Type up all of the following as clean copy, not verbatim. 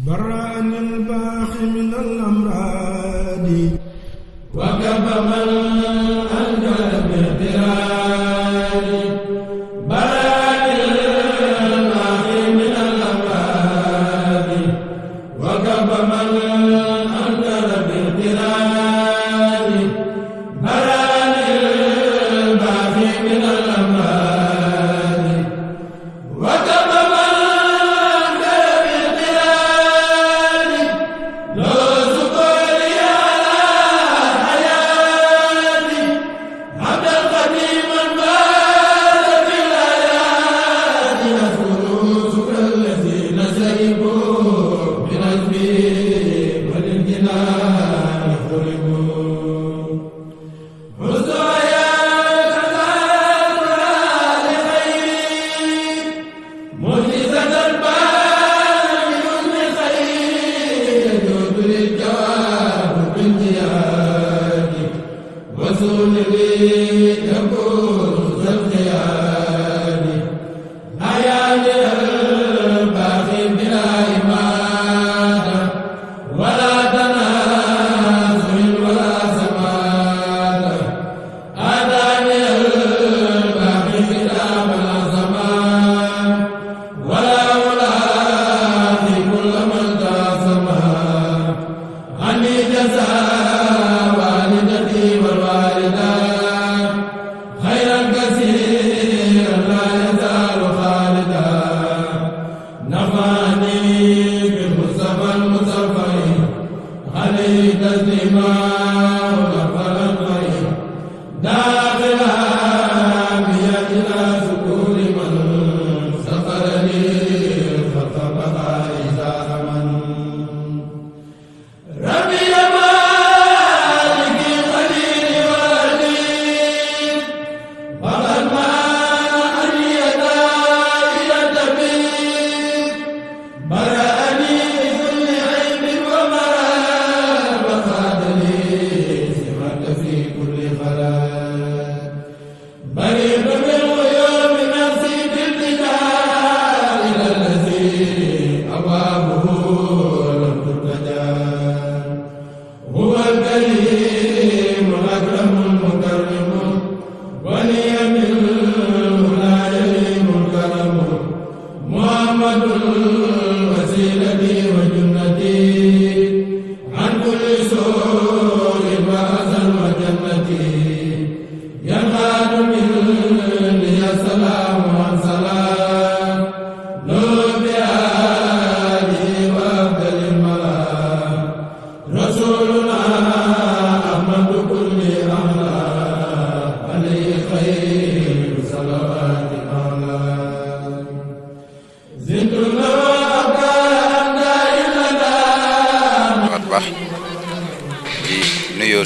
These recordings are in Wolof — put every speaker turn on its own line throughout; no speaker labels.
برأني الباخي من الأمراض وكب من أنكر باعتراض برأني الباخي من الأمراض وكب من أنكر باعتراض برأني الباخي من الأمراض وكب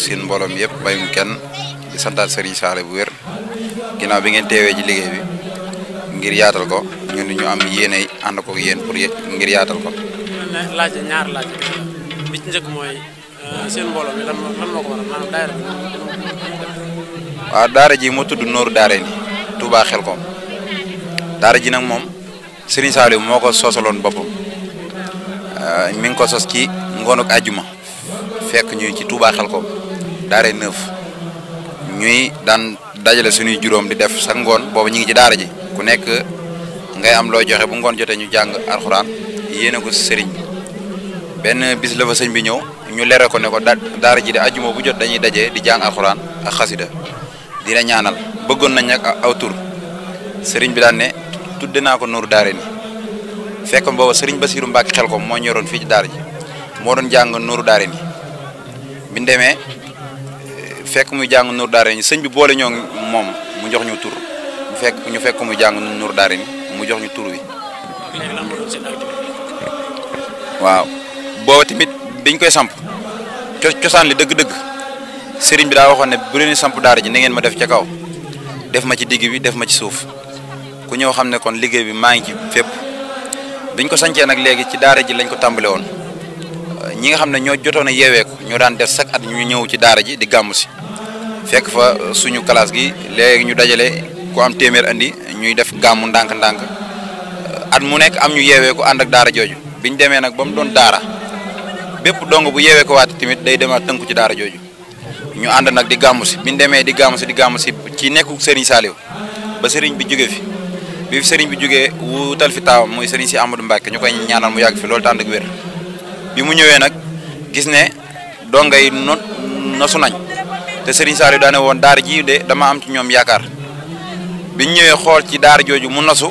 seen mbooloo mi yëpp bayum kenn di santaat Serigne Saliou bu wér ginnaaw bi ngeen teewee ci liggéey bi ngir yaatal ko ñun ñu am yéene ànd ko yéen pour ngir yaatal ko.
laaj ñaar laaj bi ci njëkk mooy seen mbooloo mi lan moo ko waral maanaam daayira bi.
waaw daara ji moo tudd Nooru Daarayni Touba Xelkom daara ji nag moom Serigne Saliou moo ko sosaloon boppam mi ngi ko sos ci ngoonuk àjjuma fekk ñuy ci Touba Xelkom daara neuf ñuy daan dajale suñuy juróom di def sa ngoon boobu ñu ngi ci daara ji ku nekk ngay am loo joxe bu ngoon jotee ñu jàng alxuraan yéene ko sëriñ bi benn bis la fa sëñ bi ñëw ñu lere ko ne ko daara ji de àjjuma bu jot dañuy daje di jàng alxuraan ak xasida dina ñaanal bëggoon nañ nag aw tur sëriñ bi daan ne tudde naa ko Nooru Daarayni fekkoon booba sëriñ Basiiru Mbàkke Xelkom moo ñoroon fii ci daara ji moo doon jàng Nooru Daarayni bi ñu demee fekk muy jàng Nooru Daarayni sëñ bi boole ñoo moom mu jox ñu tur ñu fekk muy jàng Nooru Daarayni mu jox ñu tur wi. waaw booba tamit biñ koy samp cosaan li dëgg-dëgg sëriñ bi daa waxoon ne bu leen samp daara ji na ngeen ma def ca kaw def ma ci digg bi def ma ci suuf ku ñëw xam ne kon liggéey bi maa ngi ci fépp biñ ko sancee nag léegi ci daara ji lañ ko tàmbale woon ñi nga xam ne ñoo jotoon a yeewee ko ñoo daan def chaque at ñu ñëw ci daara ji di gàmmu si fekk fa suñu classe gi léegi ñu dajale ku am téeméer andi ñuy def gàmmu ndànk-ndànk at mu nekk am ñu yeewee ko ànd ak daara jooju biñ demee nag ba mu doon daara bépp dong bu yeewee ko waat tamit day demaat tënku ci daara jooju ñu ànd nag di gàmmu si biñ demee di gàmmu si ci nekku Serigne Saliou ba Serigne bi jóge fi bi fi Serigne bi jógee wutal fi taawam muy Serigne si Amadou Mbacke ñu koy ñaanal mu yàgg fi loolu tànd ak wér bi mu ñëwee nag gis ne donga yi nosu nañ te Serigne Saliou daane woon daara ji de dama am ci ñoom yaakaar biñ ñëwee xool ci daara jooju mu nosu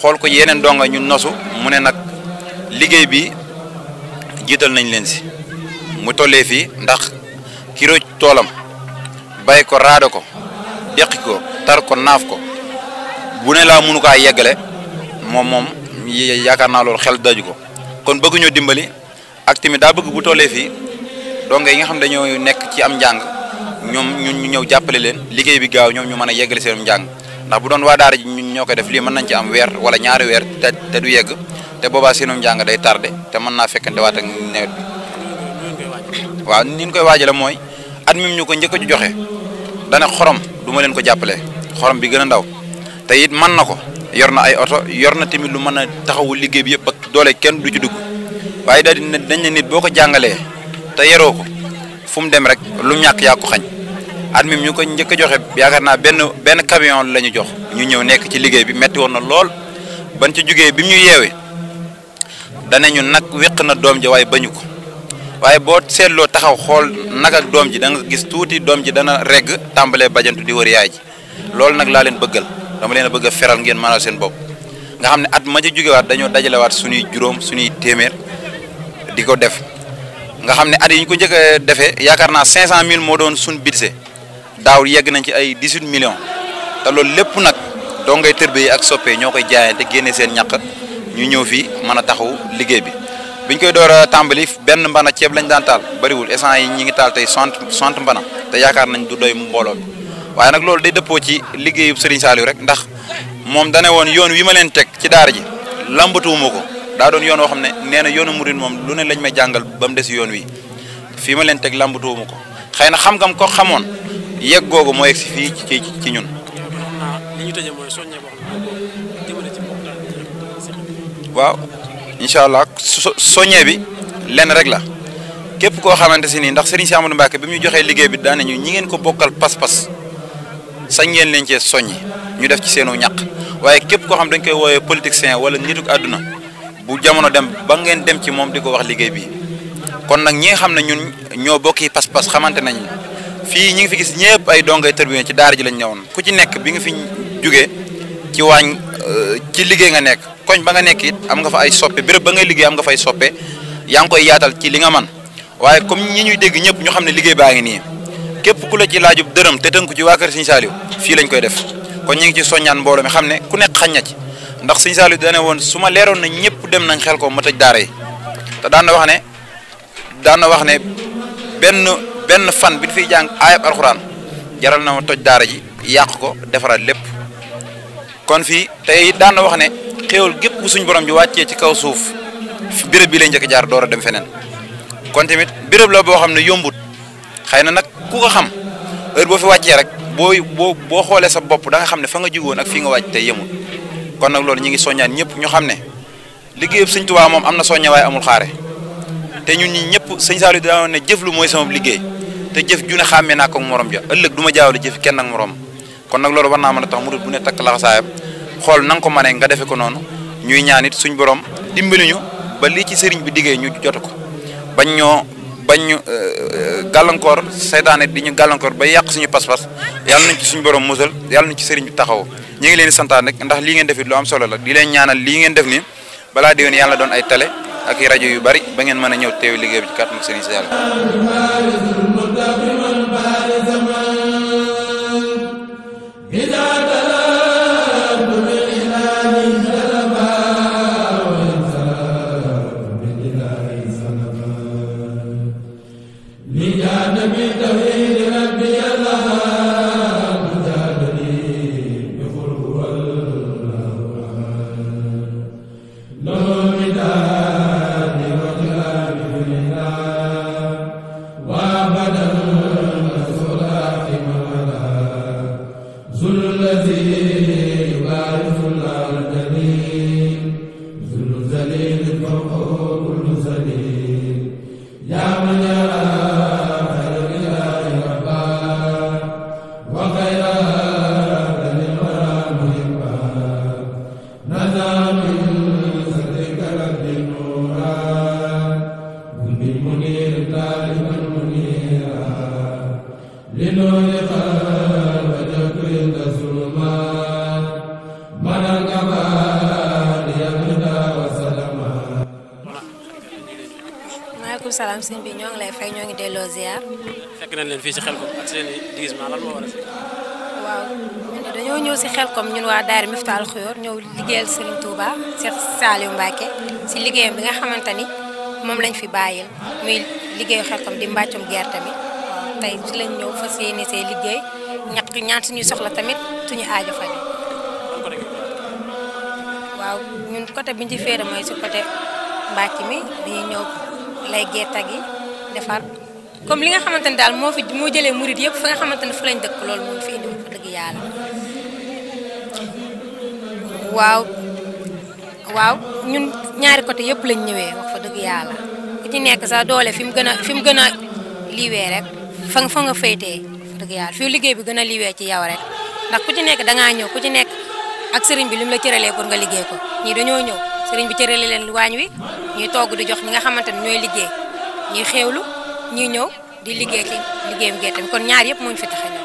xool ko yeneen donga ñu nosu mu ne nag liggéey bi jiital nañ leen si mu tollee fii ndax kiro toolam bay ko raado ko deqi ko tar ko naaf ko bu ne laa mënu kaa yeggale moom yaakaar naa loolu xel daju ko kon bëgguñoo dimbali ak tamit daa bëgg bu tollee fii donga yi nga xam dañoo nekk ci am njàng ñoom ñu ñëw jàppale leen liggéey bi gaaw ñoom ñu mën a yeggale seen njàng ndax bu doon waa daara ji ñoo koy def lii mën nañ ci am weer wala ñaari weer te du yegg te boobaa seenum njàng day tardé te mën naa fekkante waat ak nawet bi waaw ni ñu koy waajale mooy at mi ñu ko njëkk a joxe dana xorom du ma leen ko jàppale xorom bi gën a ndaw te it mën na ko yor na ay oto yor na tamit lu mën a taxawu liggéey bi yëpp ak doole kenn du ci dugg waaye daal di dañ ne nit boo ko jàngalee te yaroo ko fu mu dem rek lu ñàkk yaa ko xañ at mi ñu ko njëkk a joxe yaakaar naa benn camion la ñu jox ñu ñëw nekk ci liggéey bi metti woon na lool ban ci jugee bi mu ñu yeewee danañu nag wéq na doom ji waaye bañu ko waaye boo seetloo taxaw xool nag ak doom ji da nga gis tuuti doom ji dana regg tàmbalee bajantu di wër yaay ji loolu nag laa leen bëggal dama leen a bëgg a feral ngeen mënal seen bopp nga xam ne at ma ci jugewaat dañoo dajalewaat suñuy juróom suñuy téeméer di ko def nga xam ne at yi ñu ko njëkk a defee yaakaar naa 500000 moo doon suñ budget daaw yegg nañ ci ay 18 millions te loolu lépp nag doo ngay tërbe yi ak soppe ñoo koy jaayante génne seen ñaq ñu ñëw fii mën a taxaw liggéey bi biñ koy door a tàmbali benn mbana ceeb lañ daan taal bariwul essence yi ñi ngi taal tey 60 mbana te yaakaar nañ du doy mbooloo bi waaye nag loolu day dëppoo ci liggéeyu Serigne Saliou rek ndax moom dane woon yoon wi ma leen teg ci daara ji lambatuwuma ko daa doon yoon woo xam ne nee na yoonu murid moom lu ne lañ may jàngal ba mu des yoon wi fii ma leen teg lambatuwuma ko xëy na xam-xam ko xamoon yegg googu moo yegg si fii ci ñun. waaw incha allah soññee bi lenn rek la képp koo xamante si nii ndax Serigne si Amadou Mbacke bi mu joxee liggéey bi daane ñu ñi ngeen ko bokkal pas-pas sañ ngeen leen cee soññi ñu def ci seenu ñaq waaye képp koo xam dañ koy woowee politicien wala nituk àdduna bu jamono dem ba ngeen dem ci moom di ko wax liggéey bi kon nag ñi nga xam ne ñun ñoo bokki pas-pas xamante nañ fii ñi ngi fi gis ñëpp ay dongay tërbiye ci daara ji lañ ñëwoon ku ci nekk bi nga fi jugee ci waañ ci liggéey nga nekk koñ ba nga nekk it am nga fa ay soppe béréb ba ngay liggéey am nga fay soppe yaa ngi koy yaatal ci li nga man waaye comme ñi ñuy dégg ñëpp ñu xam ne liggéey baa ngi nii képp ku la ci laajub dërëm te tënku ci waa kër Serigne Saliou fii lañ koy def kon ñu ngi ci soññaan mbooloo mi xam ne ku nekk xañ na ci ndax Serigne Saliou dane woon su ma leeroon na ñëpp dem nañ xel ko ma tëj daara yi te daan na wax ne benn fan bi fiy jàng aayab alxuraan jaral na ma toj daara ji yàq ko defaraat lépp kon fii tey daan na wax ne xéewal gépp bu suñ borom ji wàccee ci kaw suuf béréb bi lay njëkk jaar door a dem feneen kon tamit béréb la boo xam ne yombut xëy na nag ku ko xam heure boo fi wàccee rek boo xoolee sa bopp da nga xam ne fa nga jugoon ak fii nga wàcc tey yemul kon nag loolu ñi ngi soññaan ñëpp ñu xam ne liggéeyub Sëñ Tuubaa moom am na soññe waaye amul xaare te ñun ñi ñëpp Sëñ Saliou daa ne jëf lu mooy sama liggéey te jëf ju ne xàmmee naa ko ak morom ja ëllëg du ma jaawale jëf kenn ak morom kon nag loolu war naa mën a tax murid bu ne takk laxasaayam xool na nga ko mënee nga defe ko noonu ñuy ñaan it suñ borom dimbali ñu ba lii ci sëriñ bi diggee ñu jot ko bañ ñu gàllankoor seytaane di ñu gàllankoor ba yàq suñu pas-pas yàlla nañ ci suñu borom musal yàlla nañ ci sëriñ bi taxaw ñu ngi leen di santaan rek ndax lii ngeen def it lu am solo la di leen ñaanal lii ngeen def ni balaa déwén yàlla doon ay télé ak i rajo yu bari ba ngeen mën a ñëw teew liggéey bi ci kàttanu sëriñ si yàlla
wa badal
maaleykum salaam sëñ bi ñoo ngi lay fay ñoo ngi delloo ziar.
fekk nañ leen fii si Xelkom ak seen i déguisement lan moo war a fi.
waaw ñun de dañoo ñëw si Xelkom ñun waa daayira Miftaahul Xuyóor ñëw liggéeyal Serigne Touba Cheikh Saliou Mbacké si liggéeyam bi nga xamante ni moom lañ fi bàyyil muy liggéeyu Xelkom di mbàccum gerte mi waaw tey si lañ ñëw fas yéene see liggéey ñaan suñuy soxla tamit suñu aajo faju waaw ñun côté bi ñu ci féere mooy si côté mbàcc mi dañuy ñëw lay gerte gi defar comme li nga xamante ni daal moo jëlee murit yëpp fa nga xamante ne fu lañ dëkk loolu moo fi indi fa dëgg yàlla waaw ñun ñaari côté yëpp lañ ñëwee wax fa dëgg yàlla ku ci nekk sax doole fi mu gën a liiwee rek fa nga féetee fa dëgg yàlla fi liggéey bi gën a liiwee ci yow rek ndax ku ci nekk dangaa ñëw ku ci nekk ak sëriñ bi lim la cëralee pour nga liggéey ko ñii dañoo ñëw sëriñ bi cërale leen waañ wi ñuy togg di jox ñi nga xamante ne ñooy liggéey ñuy xéewlu ñuy ñëw di liggéey ci liggéeyam gerte mi kon ñaar yëpp moo ñu fi tax a ñëw.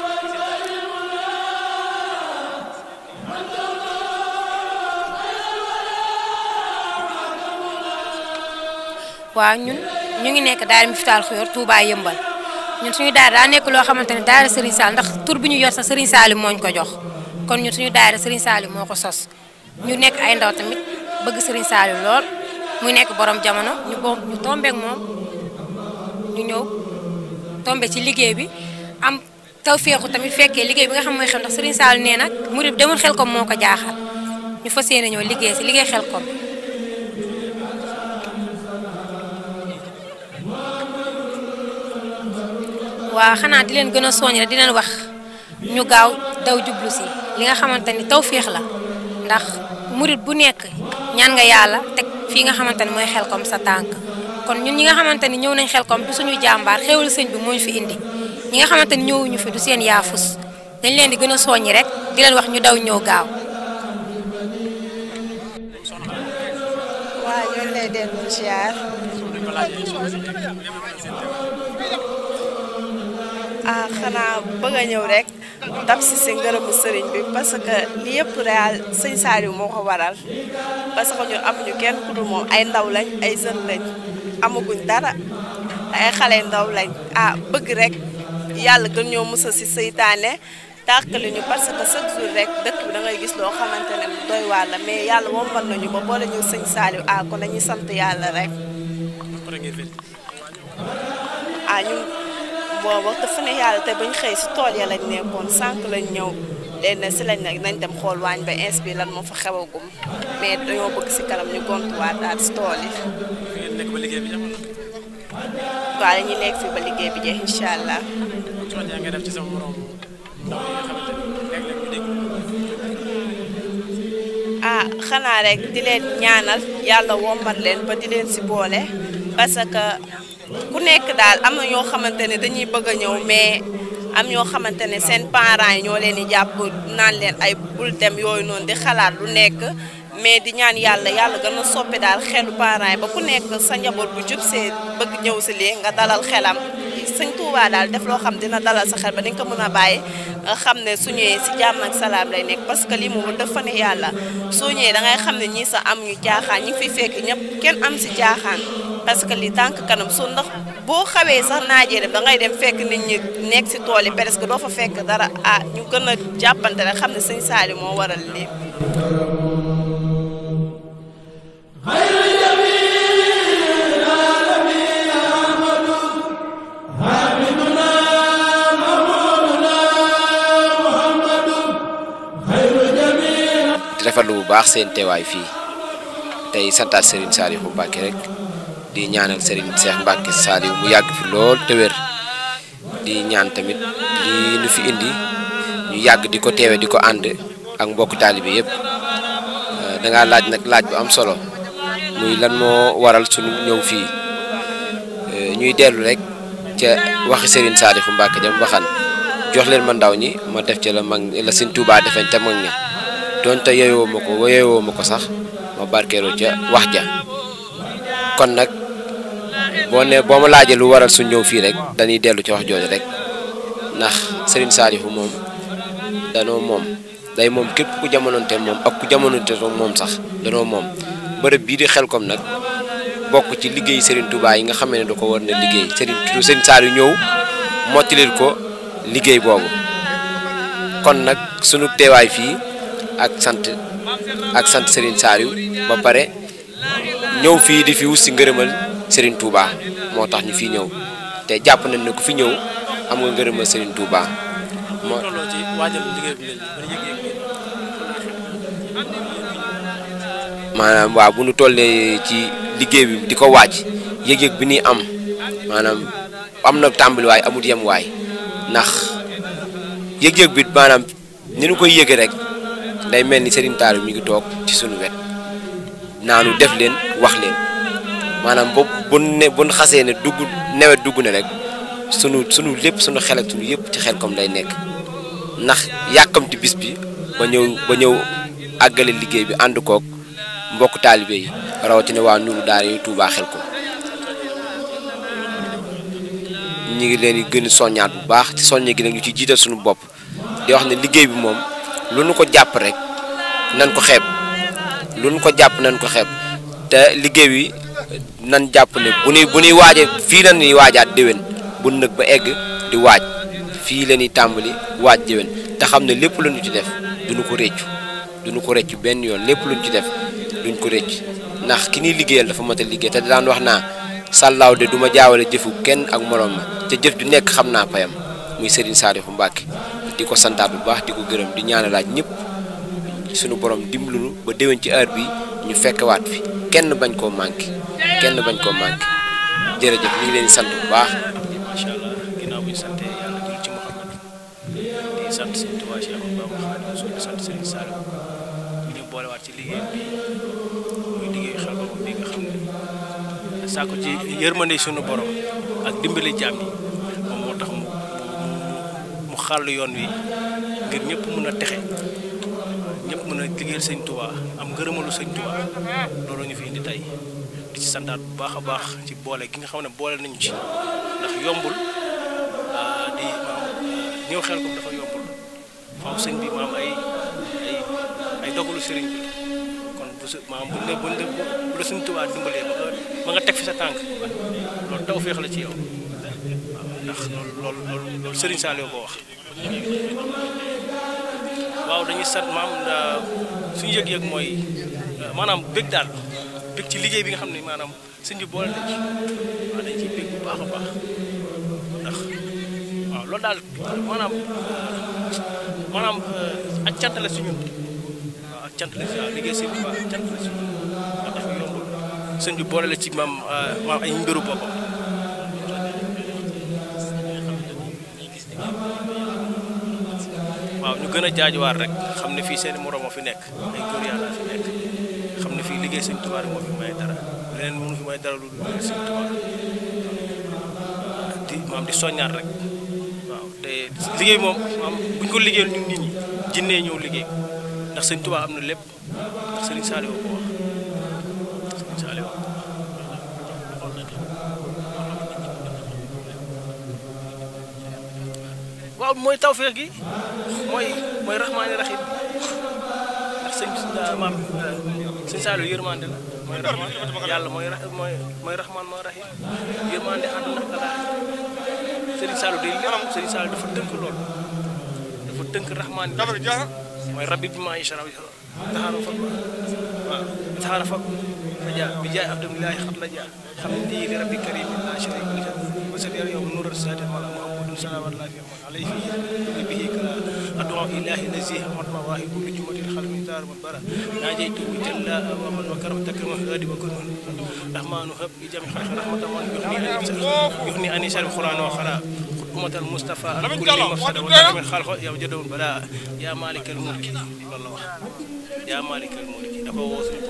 waaw ñun ñu ngi nekk daara Miftaahul Xuyóor Touba Yëmbal ñun suñu daara daa nekk loo xamante ne daara Serigne Sall ndax tur bi ñu yor sax Serigne Saliou moo ñu ko jox kon ñun suñu daara Serigne Saliou moo ko sos ñu nekk ay ndaw tamit bëgg Serigne Saliou lool muy nekk borom jamono ñu tombeek moom ñu ñëw tombe ci liggéey bi am tawféexu tamit fekkee liggéey bi nga xam mooy xel ndax Serigne Saliou nee nag murid demul Xelkom moo ko jaaxal ñu fas yéene ñëw liggéey si liggéey Xelkom. waaw xanaa di leen gën a soññ rek di leen wax ñu gaaw daw jublu si li nga xamante ni tawféex la ndax murid bu nekk ñaan nga yàlla teg fii nga xamante ni mooy Xelkom sa tànk kon ñun ñi nga xamante ni ñëw nañ Xelkom du suñu jàmbaar xéwal sëñ bi moo ñu fi indi ñi nga xamante ni ñëwuñu fi du seen yaafus dañ leen di gën a soññi rek di leen wax ñu daw ñëw gaaw.
waaw ñoo lay dellu ziar. xanaa bëgg a ñëw rek dab si ngërëmu sëriñ bi parce que li yëpp réal sëñ Saliou moo ko waral parce que ñun amuñu kenn ku dul moom ay ndaw lañ ay jeunes lañ amaguñ dara ay xale ndaw lañ bëgg rek yàlla gën ñoo musal si seytaane tàqali ñu parce que chaque jour rek dëkk bi da ngay gis loo xamante ne doy waar la mais yàlla wombal nañu ba boole ñu sëñ Saliou kon dañuy sant yàlla rek. ñun boobu dafa ne yàlla te bañ xëy si tool ya lañ nekkoon sànq lañ ñëw léegi si lañ nag nañ dem xool waañ ba inspiré lan moo fa xewagum mais dañoo bëgg si kanam ñu gontuwaat daal si tool yi. waaw dañuy nekk fii ba liggéey bi jeex incha allah. xanaa rek di leen ñaanal yàlla wombat leen ba di leen si boole parce que ku nekk daal am na ñoo xamante ne dañuy bëgg a ñëw mais am ñoo xamante ne seen parents yi ñoo leen di jàpp naan leen ay bul dem yooyu noonu di xalaat lu nekk mais di ñaan yàlla gën a soppi daal xelu parents yi ba ku nekk sa njaboot bu jub see bëgg ñëw si lii nga dalal xelam sëñ Touba daal def loo xam dina dalal sa xel ba di nga ko mën a bàyyi nga xam ne su ñëwee si jàmm ak salaam lay nekk parce que lii moom dafa ne yàlla soo ñëwee da ngay xam ne ñii sa am ñu jaaxaan ñi fi fekk ñëpp kenn am si jaaxaan parce que li tànk kanam su ndax boo xawee sax naajee dem da ngay dem fekk nit ñi nekk si tool yi presque doo fa fekk dara ñu gën a jàppante rek xam ne sëñ Saliou moo waral lii.
rafetlu bu baax seen teewaay fii tey santaat Serigne Saliou Mbacké rek di ñaanal Serigne Cheikh Mbacké Saliou mu yàgg fi lool te wér di ñaan tamit lii nu fi indi ñu yàgg di ko teewe di ko ànd ak mbokk taalibe yëpp da ngaa laaj nag laaj bu am solo muy lan moo waral sunu ñëw fii ñuy dellu rek ca waxi Serigne Saliou Mbacké jam waxan jox leen ma ndaw ñi ma def ca la mag la Serigne Touba defañ te mag ña doonte yeyoo ma ko sax ma barkeeloo ca wax ja kon nag boo ma laajee lu waral su ñëw fii rek dañuy dellu ci wax jooju rek ndax Serigne Saliou moom danoo moom day moom képp ku jamonoonte moom ak ku jamonoonte moom sax danoo moom bërëb bii di Xelkom nag bokk ci liggéey Serigne Touba yi nga xam ne da ko war na liggéey Serigne Saliou ñëw mottalil ko liggéey boobu kon nag sunu teewaay fii ak sant Serigne Saliou ba pare ñëw fii di fi wut si ngërëmal Serigne Touba moo tax ñu fii ñëw te jàpp nañ ne ku fi ñëw am nga ngërëmal Serigne Touba. moo
tolloo ci waajal liggéey bi
maanaam waaw bu ñu tollee ci liggéey bi di ko waaj yëg-yëg bi ñuy am maanaam am na tàmbaliwaay amut yem waay ndax yëg-yëg bi maanaam ni ñu koy yëge rek day mel ni Serigne Saliou mi ngi toog ci sunu wet naanu def leen wax leen maanaam bu xasee ne nawet dugg na rek sunu lépp sunu xel ak sunu yëpp ci Xelcom lay nekk ndax yàkkamti bis bi ba ñëw àggale liggéey bi ànd koog mbokk taalibe yi rawatina waa Nourou Daara yi Touba Xelcom ñu ngi leen di gën a soññaat bu baax ci soññe gi nag ñu ci jiital suñu bopp di wax ne liggéey bi moom lu nu ko jàpp rek nan ko xeeb lu nu ko jàpp nan ko xeeb te liggéey bi nan jàpp ne bu nuy waaje fii la ñuy waajaat déwén bu nag ba egg di waaj fii la ñuy tàmbali waaj déwén te xam ne lépp lu ñu ci def duñu ko réccu benn yoon lépp lu ñu ci def duñ ko récc ndax ki ñuy liggéeyal dafa mat a liggéey te daan wax naa sàllaaw de du ma jaawale jëfu kenn ak morom ma te jëf ju nekk xam naa payam muy Serigne Saliou Mbacké di ko santaat bu baax di ko gërëm di ñaanalaaj ñëpp suñu borom dimbalu ba déwén ci heure bi ñu fekkewaat fi kenn bañ koo manqué jërëjëf ñu ngi leen di sant bu baax.
macha allah ginnaaw bu ñu sante yàlla jul ci Muhammad di sant Serigne Touba Cheikh Bamba Khadimu Rasul di sant Serigne Saliou bu ñu boolewaat ci liggéey bi muy liggéeyu Xelcom bi nga xam ne saako ci yërmande suñu borom ak dimbali jaam yi moom moo tax mu xàll yoon wi ngir ñëpp mën a texe ñëpp mën a liggéeyal Sëñ Touba am ngërëmalu Sëñ Touba loolu ñu fi indi tey di ci santaat bu baax a baax ci boole gi nga xam ne boole nañu ci ndax yombul di maam ñëw Xelcom dafa yombul faaw sëñ bi maam ay dogalu sëriñ bi kon maam bu la Sëñ Touba dimbalee ba nga teg fi sa tànk loolu taw féex la ci yow waaw ndax loolu Serigne Saliou ko wax waaw dañuy sant maam suñu yëg-yëg mooy maanaam bëgg daal bëgg ci liggéey bi nga xam ne maanaam sëñ bi boole nañ ci waaw dañ ciy bëgg bu baax a baax ndax waaw loolu daal maanaam ak cant la si ñun waaw ak cant la si waaw liggéey sëñ bi waaw ak cant la si ñun moo tax yombul sëñ bi boole la ci maam ay mbiru boppam waaw ñu gën a jaajuwaat rek xam ne fii seeni moroom moo fi nekk ay góor yàlla fi nekk xam ne fii liggéey Sëñ Tuubaa moo fi may dara leneen mënu fi may dara lu dul Sëñ Tuubaa di soññaat rek waaw te liggéey moom maam buñ ko liggéeyal ñun nit ñi jinnee ñëw liggéey ndax Sëñ Tuubaa am na lépp ndax Sëriñ Saliou ko wax Sëriñ Saliou waaw mooy tawfeex gi mooy rahmaani rahim ndax maam Sëñ Saliou yërmande la mooy rahmaan yàlla mooy rahmaan mooy rahim yërmande àdduna ak alaaxira Sëriñ Saliou day léram Sëriñ Saliou dafa tënk loolu dafa tënk rahmaan mooy rabbi bi maa yashara taxaara fa waaw taxaara fa raja bi jaay abdullahi xat la jaa xam ne di rabbi karim la sharika lahu wa sallallahu yow nuur sadi wala muhammadun sallallahu alayhi به كلا أدعو إله الذي أمر مواهب لجمة الخلق دار والبرى ناجيت جل ومن وكرم تكرم هادي وكرم رحمن هب بجميع خلق رحمة يغني عن شر القرآن وخلا أمة المصطفى كل مفسد وتكرم الخلق يوجد البلاء يا مالك الملك الله يا مالك الملك dafa woo suñu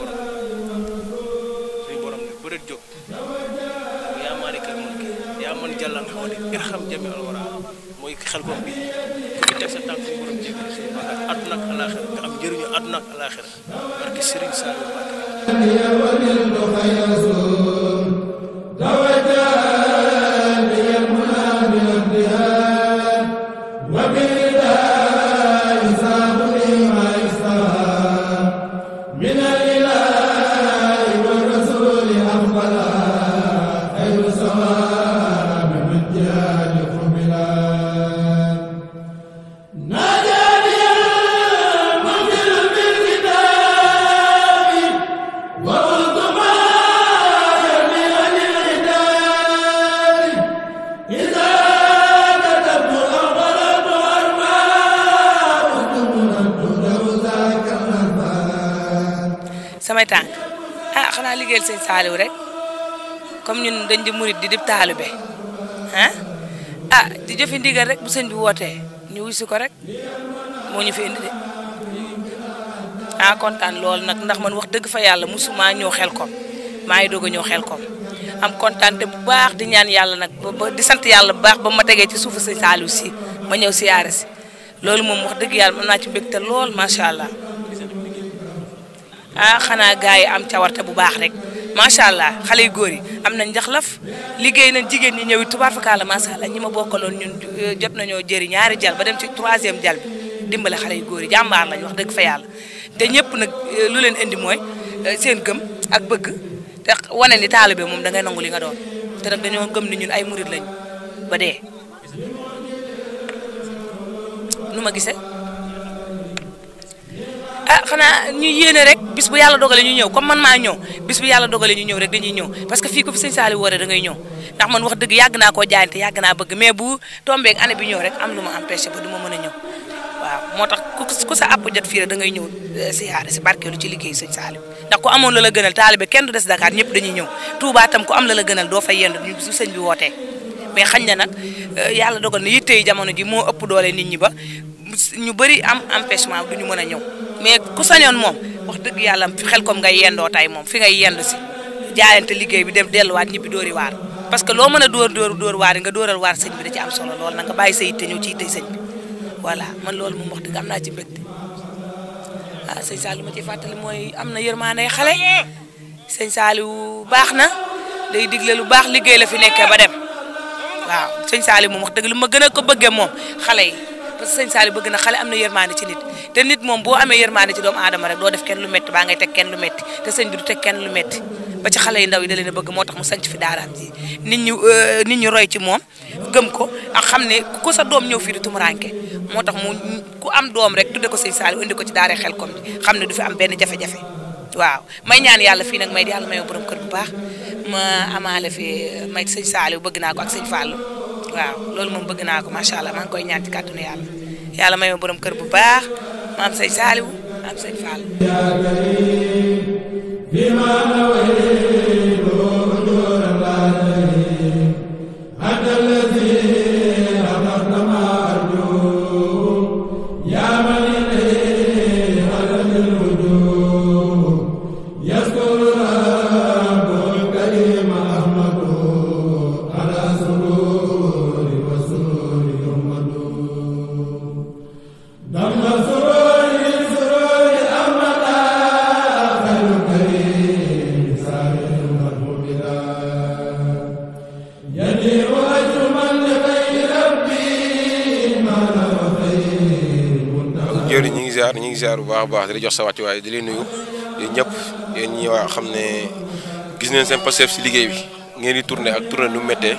borom ne bëreet jóg yaa maalika al-mulk yaa man jàllan xawadi irham jami al-wara mooy Xelcom bi ku teg sa tànk suñu borom jégal suñu bàkkaar àdduna ak alaaxira nga am njëriñu àdduna ak alaaxira barke Serigne Saliou
من الإله والرسول أفضل
tànk ah xanaa liggéeyal sëñ Saliou rek comme ñun dañ di murit di taalibe ah di jëfe ndigal rek bu sëñ bi wootee ñu wuy si ko rek moo ñu fi indi de ah kontaan lool nag ndax man wax dëgg fa yàlla musuma ñëw Xelkom maa ngi doog a ñëw Xelkom am kontaan te bu baax di ñaan yàlla nag di sant yàlla bu baax ba ma tegee ci suufu sëñ Saliou si ma ñëw siyaare si loolu moom wax dëgg yàlla mën naa ci mbégte lool macha allah ah xanaa gars yi am cawarte bu baax rek macha allah xale yu góor yi am nañ njaxlaf liggéey nañ jigéen ñi ñëw tubaar fakala macha allah ñi ma bokkaloon ñun jot nañoo jëri ñaari jal ba dem ci 3e jal bi dimbale xale yu góor yi jàmbaar lañ wax dëgg fa yàlla te ñëpp nag lu leen indi mooy seen gëm ak bëgg te wane ni taalibe moom da ngay nangu li nga doon te nag dañoo gëm ni ñun ay murid lañ ba dee nu ma gisee ah xanaa ñu yéene rek bis bu yàlla dogale ñu ñëw comme man maa ñëw bis bu yàlla dogale ñu ñëw rek dañuy ñëw parce que fii ko fi sëñ Saliou waree da ngay ñëw ndax man wax dëgg yàgg naa koo jaayante yàgg naa bëgg mais bu tombeek année bi ñëw rek am lu ma empêché ba du ma mën a ñëw waaw moo tax ku sa àpp jot fii rek da ngay ñëw siyaare si barkeelu ci liggéey sëñ Saliou ndax ku amoon la la gënal taalibe kenn du des Dakar ñëpp dañuy ñëw Touba tam ku am la la gënal doo fay yendu ñu su sëñ bi wootee mais xañ na nag yàlla dogal na yitte yi jamono ji moo ëpp doole nit ñi ba ñu bëri am empêchement du ñu mën a ñëw mais ku sañoon moom wax dëgg yàlla Xelkom ngay yendoo tay moom fi ngay yendu si jaayante liggéey bi dem delluwaat ñibbi dóori waar parce que loo mën a dóor waar yi nga dóoral waar sëñ bi da ci am solo lool na nga bàyyi sa yitte ñëw ci yitte sëñ bi voilà man loolu moom wax dëgg am naa ci mbégte ah sëñ Saliou ma ci fàttali mooy am na yërmande xale sëñ Saliou baax na day digle lu baax liggéey la fi nekkee ba dem waaw sëñ Saliou moom wax dëgg lu ma gën a ko bëggee moom xale yi parce que sëñ Saliou bëgg na xale am na yërmande ci nit te nit moom boo amee yërmande ci doomu aadama rek doo def kenn lu métti baa ngay teg kenn lu métti te sëñ bi du teg kenn lu métti ba ci xale yu ndaw yi da leen a bëgg moo tax mu sanc fi daaraam ji nit ñi roy ci moom gëm ko ak xam ne ku sa doom ñëw fii di tumuranke moo tax mu ku am doom rek tudde ko sëñ Saliou indi ko ci daara Xelkom bi xam ne du fi am benn jafe-jafe waaw may ñaan yàlla fii nag may di yàlla may borom kër bu baax ma amaale fi may sëñ Saliou bëgg naa ko ak sëñ Fallou waaw loolu moom bëgg naa ko macha allah maa ngi koy ñaan ci kàttanu yàlla may ma borom kër bu baax ma am sëñ Saliou ma am sëñ Fallou
ñu ngi ziar bu baax a baax di la jox sa wàccuwaay di leen nuyu yéen ñëpp yéen ñi waa xam ne gis nañ seen passif si liggéey bi ngeen di tourné ak tourné nu mu méttee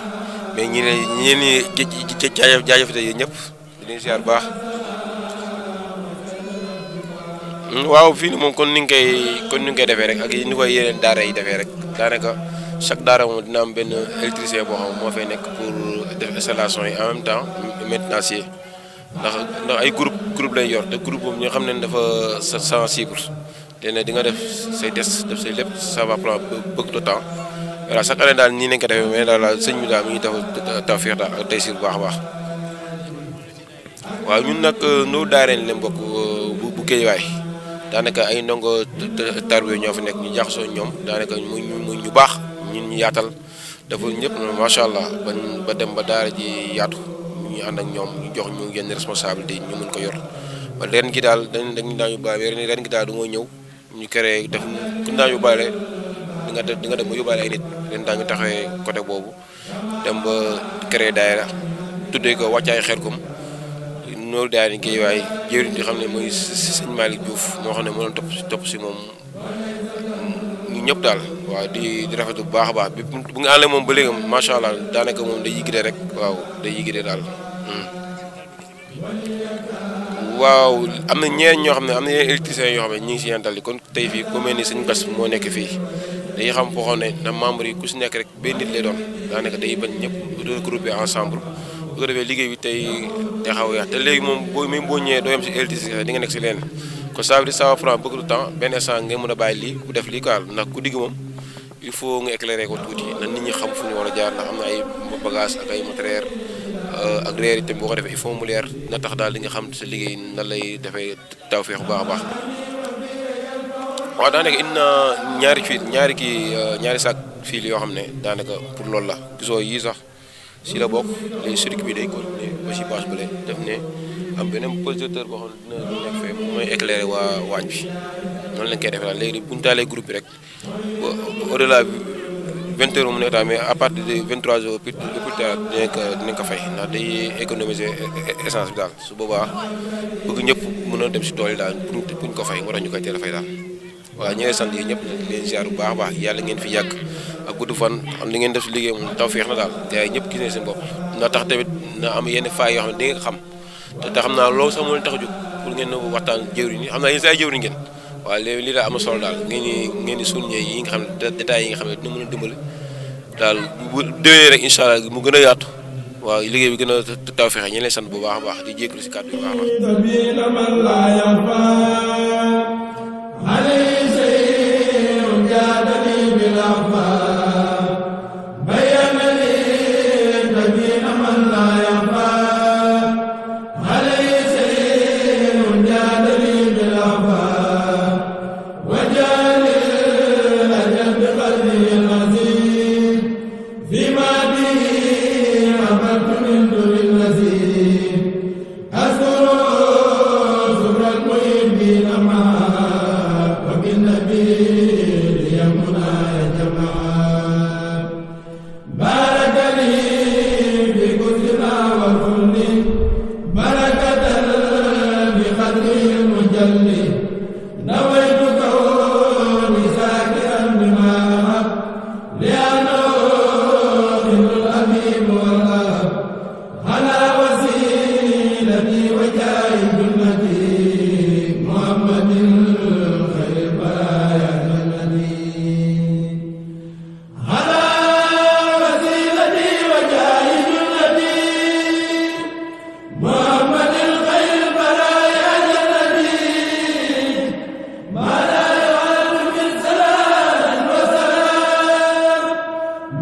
mais ñi ñi jaajëfate yéen ñëpp di leen ziar bu baax. waaw fii nii moom kon ni nga koy defee rek ak ni koy yeneen daara yi defee rek daanaka chaque daara moom dina am benn électricien boo xam moo fay nekk pour def installation yi en même temps maintenancier ndax ay groupe lay yor te groupe boobu ñoo xam ne dafa sensible te ne di nga def say test def say lépp ça va prendre beaucoup de temps voilà chaque année daal nii nañ ko defee mais daal sëñ bi daal mi ngi tawfeex daal ak tey si bu baax a baax. waaw ñun nag Nour Daarayni leen bokk bu Guédiawaye daanaka ay ndongo tarbiya ñoo fi nekk ñu jaxasoo ñoom daanaka mu ñu baax ñun ñu yaatal dafa ñëpp macha allah ba dem ba daara ji yaatu. ñu ànd ak ñoom ñu jox ñu yenn responsabilité ñu mën ko yor ba ren gi daal dañ daan yóbbaale ren gi daal du mooy ñëw ñu créé def ku daan yóbbaale di nga dem ba yóbbaale ay nit ren daa ñu taxawee côté boobu dem ba créé daayira tuddee ko wàccaay Xelkom Nour Daarayni Guédiawaye jëriñ di xam ne mooy sëñ Malick Diouf moo xam ne moo doon topp si moom ñu ñëpp daal waaw di rafetlu bu baax a baax bu nga àndee moom ba léegi macha allah daanaka moom day yigide rek waaw day yigide daal. waaw am na ñeneen ñoo xam ne am na yeneen électriciens yoo xam ne ñu ngi si yental yi kon tey fii ku mel ni sëñ Bass moo nekk fii dañuy xam foo xam ne na membre yi ku si nekk rek benn nit lay doon daanaka day bañ ñëpp regroupé ensemble bu ko defee liggéey bi tey xaw a yàq te léegi moom boo ñëwee doo yem si électricien di nga nekk si leen kon ça veut dire ça va prendre beaucoup de temps benn instant nga mën a bàyyi lii ku def lii quoi ndax guddi gi moom il faut nga éclairer ko tuuti ndax nit ñi xam fu ñu war a jaar ndax am na ay bagage ak ay matériel ak leer itam boo ko defee il faut mu leer na tax daal di nga xam sa liggéey nan lay defee tawfeex bu baax a baax. waaw daanaka indi na ñaari sac fil yoo xam ne daanaka pour loolu la gisoo yii sax si la bokk léegi circuit bi day continuer ba si bâche bële def ne am beneen projecteur boo xam ne dina nekk fee mooy éclairer waa waañ bi noonu lañ koy defee daal léegi bu ñu taalee groupe bi rek au delà 20 heures mu nekk daal mais à partir de 23 heures plus tard dinañ ko fay ndax day économiser essence bi daal su boobaa bëgg ñëpp mën a dem si tool yi daal buñ ko fay moo tax ñu koy teel a fay daal. waaw ñu ngi sant yi ñëpp nag leen ziar bu baax a baax yàlla ngeen fi yàgg ak gudd fan xam li ngeen def si liggéey moom tawfeex na daal te ay ñëpp gis nañ seen bopp na tax tamit na am yenn faay yoo xam ne di nga xam te xam naa loolu sax moo leen tax a jóg pour ngeen waxtaan jëwriñ yi xam naa yéen saa jëwriñ ngeen waaw léegi lii daal am na solo daal ngeen di souligner yi nga xam ne détails yi nga xam ne dina mën a dimbali daal bu déwénee rek incha allah mu gën a yaatu waaw liggéey bi gën a tawfeex ñu leen sant bu baax a baax di jégalu si kàddu bi baax a baax.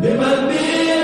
بمن